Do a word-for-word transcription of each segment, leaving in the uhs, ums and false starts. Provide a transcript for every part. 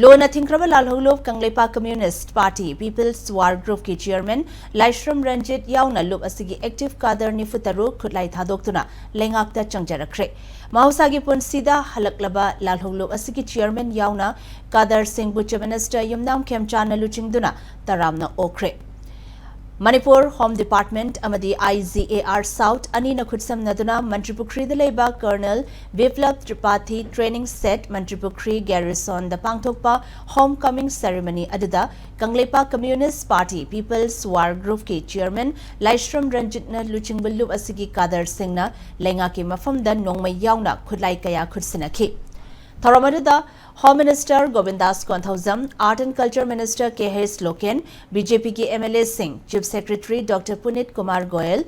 ꯂꯣꯟꯅ ꯊꯤꯡꯈ꯭ꯔꯕ ꯂꯥꯜꯍꯧꯂꯨꯞ Kangleipak communist party people's war ꯒ꯭ꯔꯨꯞꯀꯤ ꯆꯤꯌꯔꯃꯦꯟ ꯂꯥꯏꯁ꯭ꯔꯝ ꯔꯟꯖꯤꯠ ꯌꯥꯎꯅ ꯂꯨꯞ ꯑꯁꯤꯒꯤ ꯑꯦꯛꯇꯤꯚ ꯀꯥꯗꯔ ꯅꯤꯐꯨ ꯇꯔꯨꯛ ꯈꯨꯠꯂꯥꯏ ꯊꯥꯗꯣꯛꯇꯨꯅ ꯂꯩꯉꯥꯛꯇ ꯆꯪꯖꯔꯛꯈ꯭ꯔꯦ꯫ ꯃꯍꯧꯁꯥꯒꯤ ꯄꯨꯟꯁꯤꯗ ꯍꯜꯂꯛꯂꯕ ꯂꯥꯜꯍꯧꯂꯨꯞ ꯑꯁꯤꯒꯤ ꯆꯤꯌꯔꯃꯦꯟ ꯌꯥꯎꯅ ꯀꯥꯗꯔꯁꯤꯡꯕꯨ ꯆꯤꯐ ꯃꯤꯅꯤꯁꯇꯔ ꯌꯨꯝꯅꯥꯝ ꯈꯦꯝꯆꯥꯟꯅ ꯂꯨꯆꯤꯡꯗꯨꯅ ꯇꯔꯥꯝꯅ ꯑꯣꯛꯈ꯭ꯔꯦ꯫ ꯃꯅꯤꯄꯨꯔ ꯍꯣꯝ ꯗꯤꯄꯥꯔꯠꯃꯦꯟꯠ ꯑꯃꯗꯤ I G A R south ꯑꯅꯤꯅ ꯈꯨꯠꯁꯝꯅꯗꯨꯅ ꯃꯟꯇ꯭ꯔꯤꯄꯨꯈ꯭ꯔꯤꯗ ꯂꯩꯕ colonel Biplab Tripathi training set Mantripukhri ꯒꯦꯔꯤꯁꯣꯟꯗ ꯄꯥꯡꯊꯣꯛꯄ ꯍꯣꯝ ꯀꯃꯤꯡ ꯁꯦꯔꯦꯃꯅꯤ ꯑꯗꯨꯗ Kangleipak communist party people's war ꯒ꯭ꯔꯨꯞꯀꯤ ꯆꯤꯌꯔꯃꯦꯟ ꯂꯥꯏꯁ꯭ꯔꯝ ꯔꯟꯖꯤꯠꯅ ꯂꯨꯆꯤꯡꯕ ꯂꯨꯞ ꯑꯁꯤꯒꯤ ꯀꯥꯗꯔꯁꯤꯡꯅ ꯂꯩꯉꯥꯛꯀꯤ ꯃꯐꯝꯗ ꯅꯣꯡꯃꯩ ꯌꯥꯎꯅ ꯈꯨꯠꯂꯥꯏ ꯀꯌꯥ ꯈꯨꯠꯁꯤꯟꯅꯈꯤ꯫ ꯊꯧꯔꯝ ꯑꯗꯨꯗ home minister Govindas Konthoujam, art and culture minister K ꯍꯩꯁ ꯂꯣꯀꯦꯟ, ꯕꯤ ꯖꯦ ꯄꯤꯒꯤ ꯑꯦꯝ ꯑꯦꯜ ꯑꯦꯁꯤꯡ, chief secretary doctor Puneet Kumar Goel,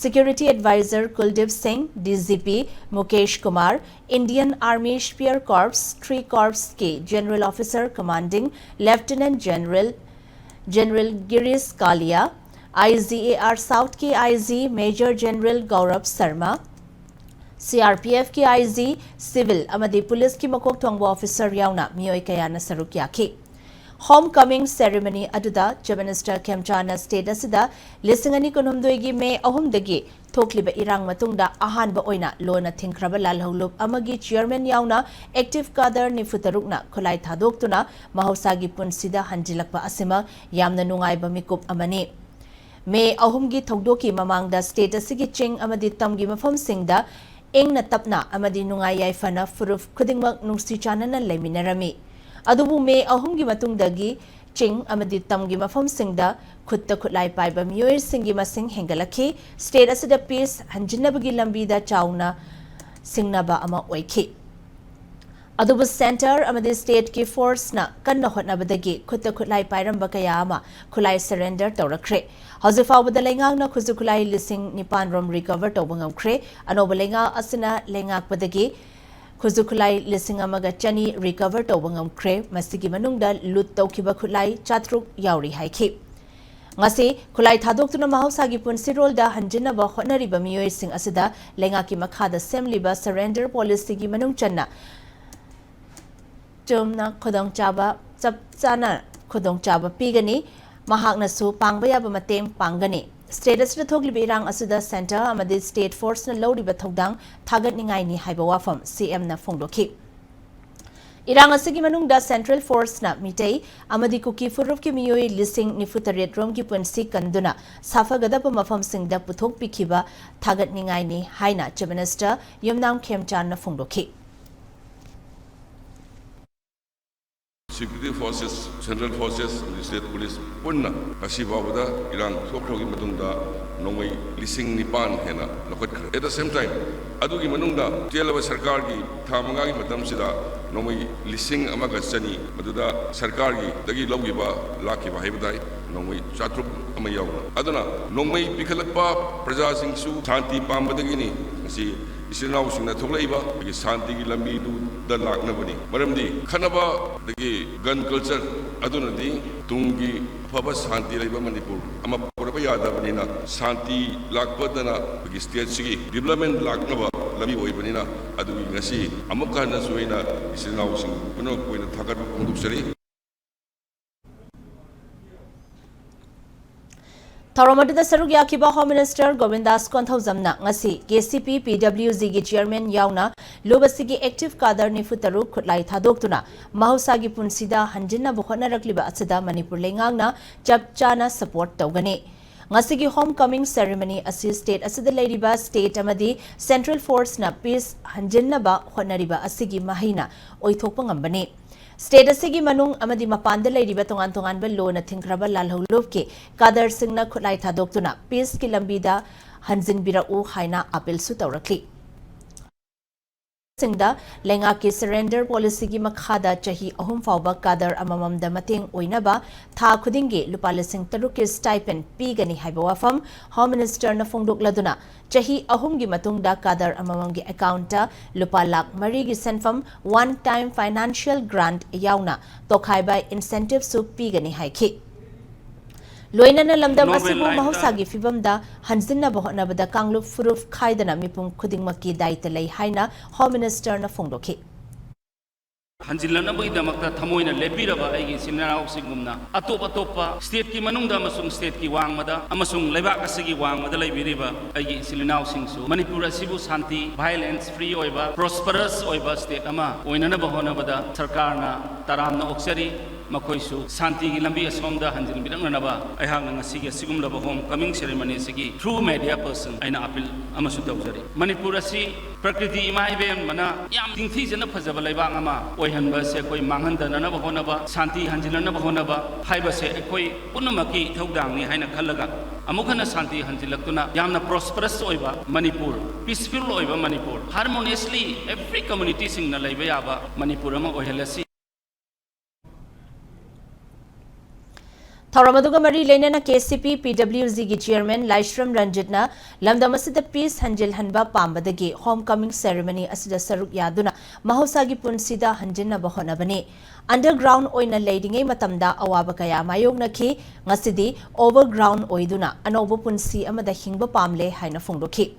security adviser Kuldeep Singh, D G P Mukesh Kumar, Indian army spear corps three ꯀꯣꯔꯞꯁꯀꯤ general officer commanding lieutenant general, general Girish Kalia, I G A R ꯁꯥꯎꯠꯀꯤ I G major general Gaurav Sharma, C R P ꯑꯦꯐꯀꯤ I G, civil ꯑꯃꯗꯤ ꯄꯨꯂꯤꯁꯀꯤ ꯃꯀꯣꯛ ꯊꯣꯡꯕ officer ꯌꯥꯎꯅ ꯃꯤꯑꯣꯏ ꯀꯌꯥꯅ ꯁꯔꯨꯛ ꯌꯥꯈꯤ꯫ ꯍꯣꯝ ꯀꯃꯤꯡ ꯁꯦꯔꯦꯃꯅꯤ ꯑꯗꯨꯗ ꯆꯤꯐ ꯃꯤꯅꯤꯁꯇꯔ ꯈꯦꯝꯆꯥꯟꯅ ꯁ꯭ꯇꯦꯠ ꯑꯁꯤꯗ ꯂꯤꯁꯤꯡ ꯑꯅꯤ ꯀꯨꯟꯍꯨꯝꯗꯣꯏꯒꯤ ꯃꯦ ꯑꯍꯨꯝꯗꯒꯤ ꯊꯣꯛꯂꯤꯕ ꯏꯔꯥꯡ ꯃꯇꯨꯡꯗ ꯑꯍꯥꯟꯕ ꯑꯣꯏꯅ ꯂꯣꯟꯅ ꯊꯤꯡꯈ꯭ꯔꯕ ꯂꯥꯜꯍꯧꯂꯨꯞ ꯑꯃꯒꯤ ꯆꯤꯌꯔꯃꯦꯟ ꯌꯥꯎꯅ ꯑꯦꯛꯇꯤꯚ ꯀꯥꯗꯔ ꯅꯤꯐꯨ ꯇꯔꯨꯛꯅ ꯈꯨꯠꯂꯥꯏ ꯊꯥꯗꯣꯛꯇꯨꯅ ꯃꯍꯧꯁꯥꯒꯤ ꯄꯨꯟꯁꯤꯗ ꯍꯟꯖꯤꯜꯂꯛꯄ ꯑꯁꯤꯃꯛ ꯌꯥꯝꯅ ꯅꯨꯡꯉꯥꯏꯕ ꯃꯤꯀꯨꯞ ꯑꯃꯅꯤ꯫ ꯃꯦ ꯑꯍꯨꯝꯒꯤ ꯊꯧꯗꯣꯛꯀꯤ ꯃꯃꯥꯡꯗ ꯁ꯭ꯇꯦꯠ ꯑꯁꯤꯒꯤ ꯆꯤꯡ ꯑꯃꯗꯤ ꯇꯝꯒꯤ ꯃꯐꯝꯁꯤꯡꯗ ꯏꯪꯅ ꯇꯞꯅ ꯑꯃꯗꯤ ꯅꯨꯡꯉꯥꯏ ꯌꯥꯏꯐꯅ ꯐꯨꯔꯨꯞ ꯈꯨꯗꯤꯡꯃꯛ ꯅꯨꯡꯁꯤ ꯆꯥꯟꯅꯅ ꯂꯩꯃꯤꯟꯅꯔꯝꯃꯤ꯫ ꯑꯗꯨꯕꯨ ꯃꯦ ꯑꯍꯨꯝꯒꯤ ꯃꯇꯨꯡꯗꯒꯤ ꯆꯤꯡ ꯑꯃꯗꯤ ꯇꯝꯒꯤ ꯃꯐꯝꯁꯤꯡꯗ ꯈꯨꯠꯇ ꯈꯨꯠꯂꯥꯏ ꯄꯥꯏꯕ ꯃꯤꯑꯣꯏꯁꯤꯡꯒꯤ ꯃꯁꯤꯡ ꯍꯦꯟꯒꯠꯂꯛꯈꯤ꯫ ꯁ꯭ꯇꯦꯠ ꯑꯁꯤꯗ ꯄꯤꯁ ꯍꯟꯖꯤꯟꯅꯕꯒꯤ ꯂꯝꯕꯤꯗ ꯆꯥꯎꯅ ꯁꯤꯡꯅꯕ ꯑꯃ ꯑꯣꯏꯈꯤ꯫ ꯑꯗꯨꯕꯨ ꯁꯦꯟꯇꯔ ꯑꯃꯗꯤ ꯁ꯭ꯇꯦꯠꯀꯤ ꯐꯣꯔꯁꯅ ꯀꯟꯅ ꯍꯣꯠꯅꯕꯗꯒꯤ ꯈꯨꯠꯇ ꯈꯨꯠꯂꯥꯏ ꯄꯥꯏꯔꯝꯕ ꯀꯌꯥ ꯑꯃ ꯈꯨꯠꯂꯥꯏ ꯁꯔꯦꯟꯗꯔ ꯇꯧꯔꯛꯈ꯭ꯔꯦ꯫ ꯍꯧꯖꯤꯛ ꯐꯥꯎꯕꯗ ꯂꯩꯉꯥꯛꯅ ꯈꯨꯠꯁꯨ ꯈꯨꯠꯂꯥꯏ ꯂꯤꯁꯤꯡ ꯅꯤꯄꯥꯟ ꯔꯣꯝ ꯔꯤꯀꯚꯔ ꯇꯧꯕ ꯉꯝꯈ꯭ꯔꯦ꯫ ꯑꯅꯧꯕ ꯂꯩꯉꯥꯛ ꯑꯁꯤꯅ ꯂꯩꯉꯥꯛꯄꯗꯒꯤ ꯈꯨꯠꯁꯨ ꯈꯨꯠꯂꯥꯏ ꯂꯤꯁꯤꯡ ꯑꯃꯒ ꯆꯅꯤ ꯔꯤꯀꯚꯔ ꯇꯧꯕ ꯉꯝꯈ꯭ꯔꯦ꯫ ꯃꯁꯤꯒꯤ ꯃꯅꯨꯡꯗ ꯂꯨꯠ ꯇꯧꯈꯤꯕ ꯈꯨꯠꯂꯥꯏ ꯆꯥꯇ꯭ꯔꯨꯛ ꯌꯥꯎꯔꯤ ꯍꯥꯏꯈꯤ꯫ ꯉꯁꯤ ꯈꯨꯠꯂꯥꯏ ꯊꯥꯗꯣꯛꯇꯨꯅ ꯃꯍꯧꯁꯥꯒꯤ ꯄꯨꯟꯁꯤꯔꯣꯜꯗ ꯍꯟꯖꯤꯟꯅꯕ ꯍꯣꯠꯅꯔꯤꯕ ꯃꯤꯑꯣꯏꯁꯤꯡ ꯑꯁꯤꯗ ꯂꯩꯉꯥꯛꯀꯤ ꯃꯈꯥꯗ ꯁꯦꯝꯂꯤꯕ ꯁꯔꯦꯟꯗꯔ ꯄꯣꯂꯤꯁꯤꯒꯤ ꯃꯅꯨꯡ ꯆꯟꯅ ꯆꯨꯝꯅ ꯈꯨꯗꯣꯡꯆꯥꯕ, ꯆꯞ ꯆꯥꯅ ꯈꯨꯗꯣꯡꯆꯥꯕ ꯄꯤꯒꯅꯤ꯫ ꯃꯍꯥꯛꯅꯁꯨ ꯄꯥꯡꯕ ꯌꯥꯕ ꯃꯇꯦꯡ ꯄꯥꯡꯒꯅꯤ꯫ ꯁ꯭ꯇꯦꯠ ꯑꯁꯤꯗ ꯊꯣꯛꯂꯤꯕ ꯏꯔꯥꯡ ꯑꯁꯤꯗ ꯁꯦꯟꯇꯔ ꯑꯃꯗꯤ ꯁ꯭ꯇꯦꯠ ꯐꯣꯔꯁꯅ ꯂꯧꯔꯤꯕ ꯊꯧꯗꯥꯡ ꯊꯥꯒꯠꯅꯤꯡꯉꯥꯏꯅꯤ ꯍꯥꯏꯕ ꯋꯥꯐꯝ ꯁꯤ ꯑꯦꯝꯅ ꯐꯣꯡꯗꯣꯛꯈꯤ꯫ ꯏꯔꯥꯡ ꯑꯁꯤꯒꯤ ꯃꯅꯨꯡꯗ ꯁꯦꯟꯇ꯭ꯔꯦꯜ ꯐꯣꯔꯁꯅ ꯃꯤꯇꯩ ꯑꯃꯗꯤ ꯀꯨꯀꯤ ꯐꯨꯔꯨꯞꯀꯤ ꯃꯤꯑꯣꯏ ꯂꯤꯁꯤꯡ ꯅꯤꯐꯨ ꯇꯔꯦꯠ ꯔꯣꯝꯒꯤ ꯄꯨꯟꯁꯤ ꯀꯟꯗꯨꯅ ꯁꯥꯐꯒꯗꯕ ꯃꯐꯝꯁꯤꯡꯗ ꯄꯨꯊꯣꯛꯄꯤꯈꯤꯕ ꯊꯥꯒꯠꯅꯤꯡꯉꯥꯏꯅꯤ ꯍꯥꯏꯅ ꯆꯤꯐ ꯃꯤꯅꯤꯁꯇꯔ ꯌꯨꯝꯅꯥꯝ ꯈꯦꯝꯆꯥꯟꯅ ꯐꯣꯡꯗꯣꯛꯈꯤ꯫ Security forces, central forces ꯑꯃꯗꯤ state police ꯄꯨꯟꯅ ꯉꯁꯤ ꯐꯥꯎꯕꯗ ꯏꯔꯥꯡ ꯊꯣꯛꯈ꯭ꯔꯕꯒꯤ ꯃꯇꯨꯡꯗ ꯅꯣꯡꯃꯩ ꯂꯤꯁꯤꯡ ꯅꯤꯄꯥꯟ ꯍꯦꯟꯅ ꯂꯧꯈꯠꯈ꯭ꯔꯦ꯫ At the same time, ꯑꯗꯨꯒꯤ ꯃꯅꯨꯡꯗ ꯇꯦꯜꯂꯕ ꯁꯔꯀꯥꯔꯒꯤ ꯊꯥ ꯃꯉꯥꯒꯤ ꯃꯇꯝꯁꯤꯗ ꯅꯣꯡꯃꯩ ꯂꯤꯁꯤꯡ ꯑꯃꯒ ꯆꯅꯤ, ꯃꯗꯨꯗ ꯁꯔꯀꯥꯔꯒꯤꯗꯒꯤ ꯂꯧꯈꯤꯕ, ꯂꯥꯛꯈꯤꯕ ꯍꯥꯏꯕ ꯇꯥꯏ, ꯅꯣꯡꯃꯩ ꯆꯥꯇ꯭ꯔꯨꯛ ꯑꯃ ꯌꯥꯎꯅ꯫ ꯑꯗꯨꯅ ꯅꯣꯡꯃꯩ ꯄꯤꯈꯠꯂꯛꯄ ꯄ꯭ꯔꯖꯥꯁꯤꯡꯁꯨ ꯁꯥꯟꯇꯤ ꯄꯥꯝꯕꯗꯒꯤꯅꯤ꯫ ꯉꯁꯤ ꯏꯆꯤꯜ ꯏꯅꯥꯎꯁꯤꯡꯅ ꯊꯣꯛꯂꯛꯏꯕ ꯑꯩꯈꯣꯏꯒꯤ ꯁꯥꯟꯇꯤꯒꯤ ꯂꯝꯕꯤꯗꯨꯗ ꯂꯥꯛꯅꯕꯅꯤ꯫ ꯃꯔꯝꯗꯤ ꯈꯠꯅꯕ ꯑꯗꯒꯤ gun culture ꯑꯗꯨꯅꯗꯤ ꯇꯨꯡꯒꯤ ꯑꯐꯕ ꯁꯥꯟꯇꯤ ꯂꯩꯕ ꯃꯅꯤꯄꯨꯔ ꯑꯃ ꯄꯨꯔꯛꯄ ꯌꯥꯗꯕꯅꯤꯅ, ꯁꯥꯟꯇꯤ ꯂꯥꯛꯄꯗꯅ ꯑꯩꯈꯣꯏꯒꯤ ꯁ꯭ꯇꯦꯠꯁꯤꯒꯤ ꯗꯤꯕ꯭ꯂꯞꯃꯦꯟ ꯂꯥꯛꯅꯕ ꯂꯝꯕꯤ ꯑꯣꯏꯕꯅꯤꯅ, ꯑꯗꯨꯒꯤ ꯉꯁꯤ ꯑꯃꯨꯛꯀ ꯍꯟꯅꯁꯨ ꯑꯩꯅ ꯏꯆꯤꯜ ꯏꯅꯥꯎꯁꯤꯡ ꯄꯨꯝꯅꯃꯛꯄꯨ ꯑꯣꯏꯅ ꯊꯥꯒꯠꯄ ꯐꯣꯡꯗꯣꯛꯆꯔꯤ꯫ ꯊꯧꯔꯝ ꯑꯗꯨꯗ ꯁꯔꯨꯛ ꯌꯥꯈꯤꯕ ꯍꯣꯝ ꯃꯤꯅꯤꯁꯇꯔ ꯒꯣꯕꯤꯟꯗꯥꯁ ꯀꯣꯟꯊꯧꯖꯝꯅ ꯉꯁꯤ ꯀꯦ ꯁꯤ ꯄꯤ ꯄꯤ ꯗꯕ꯭ꯂꯤꯎ ꯖꯤꯒꯤ ꯆꯤꯌꯔꯃꯦꯟ ꯌꯥꯎꯅ ꯂꯨꯞ ꯑꯁꯤꯒꯤ ꯑꯦꯛꯇꯤꯚ ꯀꯥꯗꯔ ꯅꯤꯐꯨ ꯇꯔꯨꯛ ꯈꯨꯠꯂꯥꯏ ꯊꯥꯗꯣꯛꯇꯨꯅ ꯃꯍꯧꯁꯥꯒꯤ ꯄꯨꯟꯁꯤꯗ ꯍꯟꯖꯤꯟꯅꯕ ꯍꯣꯠꯅꯔꯛꯂꯤꯕ ꯑꯁꯤꯗ ꯃꯅꯤꯄꯨꯔ ꯂꯩꯉꯥꯛꯅ ꯆꯞ ꯆꯥꯅ ꯁꯄꯣꯔꯠ ꯇꯧꯒꯅꯤ꯫ ꯉꯁꯤꯒꯤ ꯍꯣꯝ ꯀꯃꯤꯡ ꯁꯦꯔꯦꯃꯅꯤ ꯑꯁꯤ ꯁ꯭ꯇꯦꯠ ꯑꯁꯤꯗ ꯂꯩꯔꯤꯕ ꯁ꯭ꯇꯦꯠ ꯑꯃꯗꯤ ꯁꯦꯟꯇ꯭ꯔꯦꯜ ꯐꯣꯔꯁꯅ ꯄꯤꯁ ꯍꯟꯖꯤꯟꯅꯕ ꯍꯣꯠꯅꯔꯤꯕ ꯑꯁꯤꯒꯤ ꯃꯍꯩꯅ ꯑꯣꯏꯊꯣꯛꯄ ꯉꯝꯕꯅꯤ꯫ ꯁ꯭ꯇꯦꯠ ꯑꯁꯤꯒꯤ ꯃꯅꯨꯡ ꯑꯃꯗꯤ ꯃꯄꯥꯟꯗ ꯂꯩꯔꯤꯕ ꯇꯣꯉꯥꯟ ꯇꯣꯉꯥꯟꯕ ꯂꯣꯅ ꯊꯤꯡꯈ꯭ꯔꯕ ꯂꯥꯜꯍꯧ ꯂꯨꯞꯀꯤ ꯀꯥꯗꯔꯁꯤꯡꯅ ꯈꯨꯠꯂꯥꯏ ꯊꯥꯗꯣꯛꯇꯨꯅ ꯄꯤꯁꯀꯤ ꯂꯝꯕꯤꯗ ꯍꯟꯖꯤꯟꯕꯤꯔꯛꯎ ꯍꯥꯏꯅ ꯑꯄꯤꯜꯁꯨ ꯇꯧꯔꯛꯂꯤ꯫ ꯁꯤꯡꯗ ꯂꯩꯉꯥꯛꯀꯤ ꯁꯔꯦꯟꯗꯔ ꯄꯣꯂꯤꯁꯤꯒꯤ ꯃꯈꯥꯗ ꯆꯍꯤ ꯑꯍꯨꯝ ꯐꯥꯎꯕ ꯀꯥꯗꯔ ꯑꯃꯃꯝꯗ ꯃꯇꯦꯡ ꯑꯣꯏꯅꯕ ꯊꯥ ꯈꯨꯗꯤꯡꯒꯤ ꯂꯨꯄꯥ ꯂꯤꯁꯤꯡ ꯇꯔꯨꯛꯀꯤ stipend ꯄꯤꯒꯅꯤ ꯍꯥꯏꯕ ꯋꯥꯐꯝ ꯍꯣꯝ ꯃꯤꯅꯤꯁꯇꯔꯅ ꯐꯣꯡꯗꯣꯛꯂꯗꯨꯅ, ꯆꯍꯤ ꯑꯍꯨꯝꯒꯤ ꯃꯇꯨꯡꯗ ꯀꯥꯗꯔ ꯑꯃꯃꯝꯒꯤ ꯑꯦꯀꯥꯎꯟꯠꯇ ꯂꯨꯄꯥ ꯂꯥꯈ ꯃꯔꯤꯒꯤ ꯁꯦꯟꯐꯝ, one time financial grant ꯌꯥꯎꯅ ꯇꯣꯈꯥꯏꯕ incentiveꯁꯨ ꯄꯤꯒꯅꯤ ꯍꯥꯏꯈꯤ꯫ ꯂꯣꯏꯅꯅ ꯂꯝꯗꯝ ꯑꯁꯤꯕꯨ ꯃꯍꯧꯁꯥꯒꯤ ꯐꯤꯕꯝꯗ ꯍꯟꯖꯤꯟꯅꯕ ꯍꯣꯠꯅꯕꯗ ꯀꯥꯡꯂꯨꯞ ꯐꯨꯔꯨꯞ ꯈꯥꯏꯗꯅ ꯃꯤꯄꯨꯝ ꯈꯨꯗꯤꯡꯃꯛꯀꯤ ꯗꯥꯏꯇ ꯂꯩ ꯍꯥꯏꯅ ꯍꯣꯝ ꯃꯤꯅꯤꯁꯇꯔꯅ ꯐꯣꯡꯗꯣꯛꯈꯤ꯫ ꯍꯟꯖꯤꯜꯂꯛꯅꯕꯒꯤꯗꯃꯛꯇ ꯊꯃꯣꯏꯅ ꯂꯦꯞꯄꯤꯔꯕ ꯑꯩꯒꯤ ꯏꯆꯤꯜ ꯏꯅꯥꯎꯁꯤꯡꯒꯨꯝꯅ, ꯑꯇꯣꯞ ꯑꯇꯣꯞꯄ stateꯀꯤ ꯃꯅꯨꯡꯗ ꯑꯃꯁꯨꯡ stateꯀꯤ ꯋꯥꯡꯃꯗ ꯑꯃꯁꯨꯡ ꯂꯩꯕꯥꯛ ꯑꯁꯤꯒꯤ ꯋꯥꯡꯃꯗ ꯂꯩꯕꯤꯔꯤꯕ ꯑꯩꯒꯤ ꯏꯆꯤꯜ ꯏꯅꯥꯎꯁꯤꯡꯁꯨ ꯃꯅꯤꯄꯨꯔ ꯑꯁꯤꯕꯨ ꯁꯥꯟꯇꯤ, violence free ꯑꯣꯏꯕ, prosperous ꯑꯣꯏꯕ state ꯑꯃ ꯑꯣꯏꯅꯅꯕ ꯍꯣꯠꯅꯕꯗ ꯁꯔꯀꯥꯔꯅ ꯇꯔꯥꯝꯅ ꯑꯣꯛꯆꯔꯤ꯫ ꯃꯈꯣꯏꯁꯨ ꯁꯥꯟꯇꯤꯒꯤ ꯂꯝꯕꯤ ꯑꯁꯣꯝꯗ ꯍꯟꯖꯤꯟꯕꯤꯔꯛꯅꯅꯕ ꯑꯩꯍꯥꯛꯅ ꯉꯁꯤꯒꯤ ꯑꯁꯤꯒꯨꯝꯂꯕ home coming ceremony ꯑꯁꯤꯒꯤ through media person ꯑꯩꯅ appeal ꯑꯃꯁꯨ ꯇꯧꯖꯔꯤ꯫ ꯃꯅꯤꯄꯨꯔ ꯑꯁꯤ ꯄ꯭ꯔꯀ꯭ꯔꯤꯇꯤ ꯏꯃꯥ ꯏꯕꯦꯟꯕꯅ ꯌꯥꯝ ꯅꯤꯡꯊꯤꯖꯅ ꯐꯖꯕ ꯂꯩꯕꯥꯛ ꯑꯃ ꯑꯣꯏꯍꯟꯕ ꯑꯁꯤ ꯑꯩꯈꯣꯏ ꯃꯥꯡꯍꯟꯗꯅꯅꯕ ꯍꯣꯠꯅꯕ, ꯁꯥꯟꯇꯤ ꯍꯟꯖꯤꯟꯅꯅꯕ ꯍꯣꯠꯅꯕ ꯍꯥꯏꯕꯁꯦ ꯑꯩꯈꯣꯏ ꯄꯨꯝꯅꯃꯛꯀꯤ ꯏꯊꯧꯗꯥꯡꯅꯤ ꯍꯥꯏꯅ ꯈꯜꯂꯒ, ꯑꯃꯨꯛ ꯍꯟꯅ ꯁꯥꯟꯇꯤ ꯍꯟꯖꯤꯜꯂꯛꯇꯨꯅ ꯌꯥꯝꯅ prosperous ꯑꯣꯏꯕ ꯃꯅꯤꯄꯨꯔ, peaceful ꯑꯣꯏꯕ ꯃꯅꯤꯄꯨꯔ, harmoniously every communityꯁꯤꯡꯅ ꯂꯩꯕ ꯌꯥꯕ ꯃꯅꯤꯄꯨꯔ ꯑꯃ ꯑꯣꯏꯍꯜꯂꯁꯤ꯫ ꯊꯧꯔꯝ ꯑꯗꯨꯒ ꯃꯔꯤ ꯂꯩꯅꯅ KCP PWGꯒꯤ chairman ꯂꯥꯏꯁ꯭ꯔꯝ ꯔꯟꯖꯤꯠꯅ ꯂꯝꯗꯝ ꯑꯁꯤꯗ peace ꯍꯟꯖꯤꯜꯍꯟꯕ ꯄꯥꯝꯕꯗꯒꯤ home coming ceremony ꯑꯁꯤꯗ ꯁꯔꯨꯛ ꯌꯥꯗꯨꯅ ꯃꯍꯧꯁꯥꯒꯤ ꯄꯨꯟꯁꯤꯗ ꯍꯟꯖꯤꯟꯅꯕ ꯍꯣꯠꯅꯕꯅꯤ꯫ Underground ꯑꯣꯏꯅ ꯂꯩꯔꯤꯉꯩ ꯃꯇꯝꯗ ꯑꯋꯥꯕ ꯀꯌꯥ ꯃꯥꯌꯣꯛꯅꯈꯤ, ꯉꯁꯤꯗꯤ overground ꯑꯣꯏꯗꯨꯅ ꯑꯅꯧꯕ ꯄꯨꯟꯁꯤ ꯑꯃꯗ ꯍꯤꯡꯕ ꯄꯥꯝꯂꯦ ꯍꯥꯏꯅ ꯐꯣꯡꯗꯣꯛꯈꯤ꯫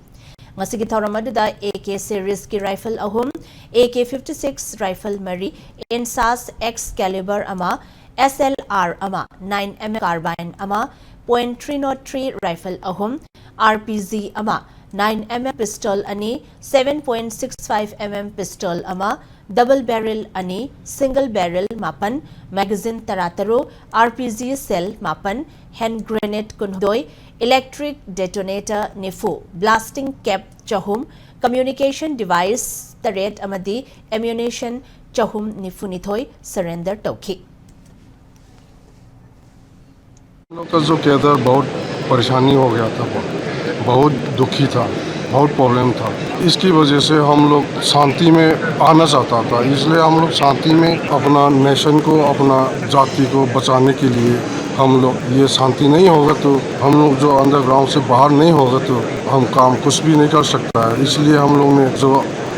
ꯉꯁꯤꯒꯤ ꯊꯧꯔꯝ ꯑꯗꯨꯗ AK serieski rifle ꯑꯍꯨꯝ, AK fifty six rifle ꯃꯔꯤ, INSAS Excalibur ꯑꯃ, SLR ꯑꯃ, nine mm carbine ꯑꯃ, point three not three rifle ꯑꯍꯨꯝ, RPG ꯑꯃ, nine mm pistol ꯑꯅꯤ, seven point six five mm pistol ꯑꯃ, double barrel ꯑꯅꯤ, single barrel ꯃꯥꯄꯟ, magazine ꯇꯔꯥꯇꯔꯨꯛ, RPG shell ꯃꯥꯄꯟ, hand grenade ꯀꯨꯟꯍꯨꯝꯗꯣꯏ, electric detonator ꯅꯤꯐꯨ, blasting cap ꯆꯍꯨꯝ, communication device ꯇꯔꯦꯠ ꯑꯃꯗꯤ ammunition ꯆꯍꯨꯝ ꯅꯤꯐꯨꯅꯤꯊꯣꯏ surrender ꯇꯧꯈꯤ꯫ हम लोग का जो कैडर बहुत परेशानी हो गया था, बहुत, बहुत दुखी था, बहुत प्रॉब्लम था। इसकी वजह से हम लोग शांति में आना चाहता था, इसलिए हम लोग शांति में अपना नेशन को, अपना जाति को बचाने के लिए हम लोग, ये शांति नहीं होगा तो हम लोग जो अंडरग्राउंड से बाहर नहीं होगा तो हम काम कुछ भी नहीं कर सकता है। इसलिए हम लोग ने जो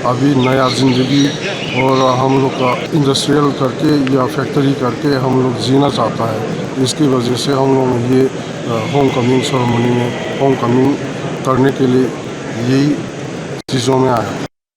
अभी नया ज़िंदगी और हम लोग का इंडस्ट्रियल करके या फैक्ट्री करके हम लोग जीना चाहता है। इसकी वजह से हम लोग ये होम कमिंग सेरेमनी में होम कमिंग करने के लिए यही चीज़ों में आया।